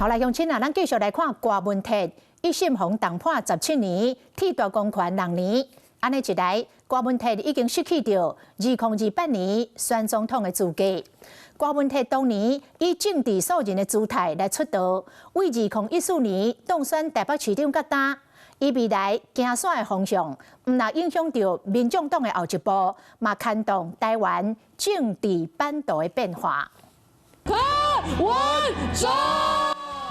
好來，鄉親啊，咱繼續來看郭文鐵，一審予重判17年，鐵大公權6年。按呢一來，郭文鐵已經失去著2028年選總統的資格。郭文鐵當年以政治素人的姿態來出道，為2014年當選台北市長到今，伊未來競選的方向，毋但影響著民眾黨的後一步，嘛牽動台灣政治版圖的變化。柯文哲。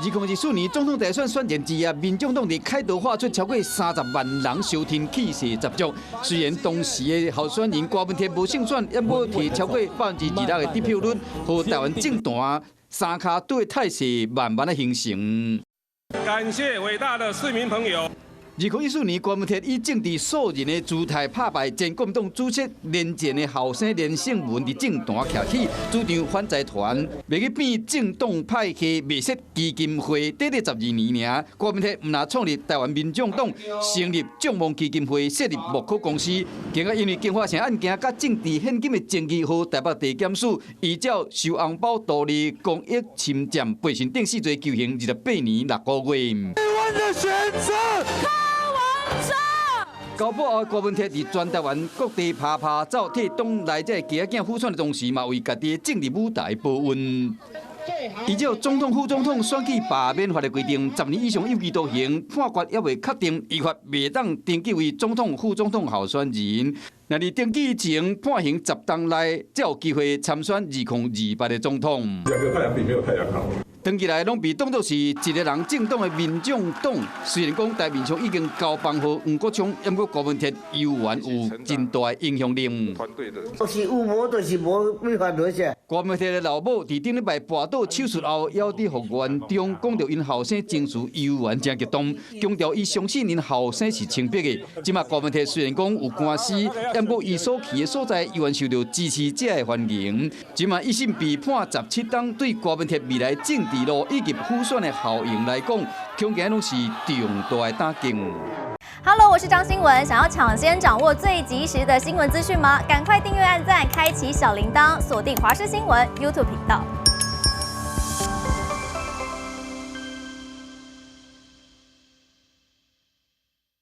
2024年總統大選選前之夜，民眾黨佇凱道喊出超過30萬人相挺氣勢十足。雖然當時的候選人郭文鐵無勝選，猶閣提超過26%的得票率，予台灣政壇三跤拄的態勢慢慢的形成。感謝偉大的市民朋友。2014年，郭文鐵以政治素人的姿態拍敗前國民黨主席連戰的後生連勝文，佇政壇徛起，主張反財團，袂去變政黨派系，袂設基金會。短短12年爾，郭文鐵毋但創立台灣民眾黨，成立眾望基金會，設立木可公司，更加因為京華城案件佮政治獻金的爭議，予台北地檢署依照收紅包圖利、公益侵佔，陪審定死罪求刑28年6個月。的選擇。交保後，郭文鐵佇全台灣各地趴趴走，替黨內這个囝仔輔選的同時，嘛為家己的政治舞台保溫。依照總統、副總統選舉罷免法的規定，10年以上有期徒刑判決猶未確定，依法袂當登記為總統、副總統候選人。若佇登記前判刑10冬內，才有機會參選2028的總統。兩個太陽比沒有太陽好。長期來攏被當作是一个人政黨的民眾黨，雖然講台面上已經交棒予黃國昌，毋過郭文鐵猶原有真大的影響力。就是有無就是無，沒法落下。郭文鐵的老母佇頂禮拜跋倒手術後，猶佇復原中，講著𪜶後生情緒猶原誠激動，強調伊相信𪜶後生是清白的。這馬郭文鐵雖然講有官司，毋過伊所去的所在猶原受著支持者的歡迎。這馬一審被判17冬，對郭文鐵未來政治路以及輔選的效應來講，恐驚攏是重大的打擊。 Hello，我是張新聞，想要搶先掌握最及時的新聞資訊嗎？趕快訂閱、按讚、開啟小鈴鐺，鎖定華視新聞 YouTube 頻道。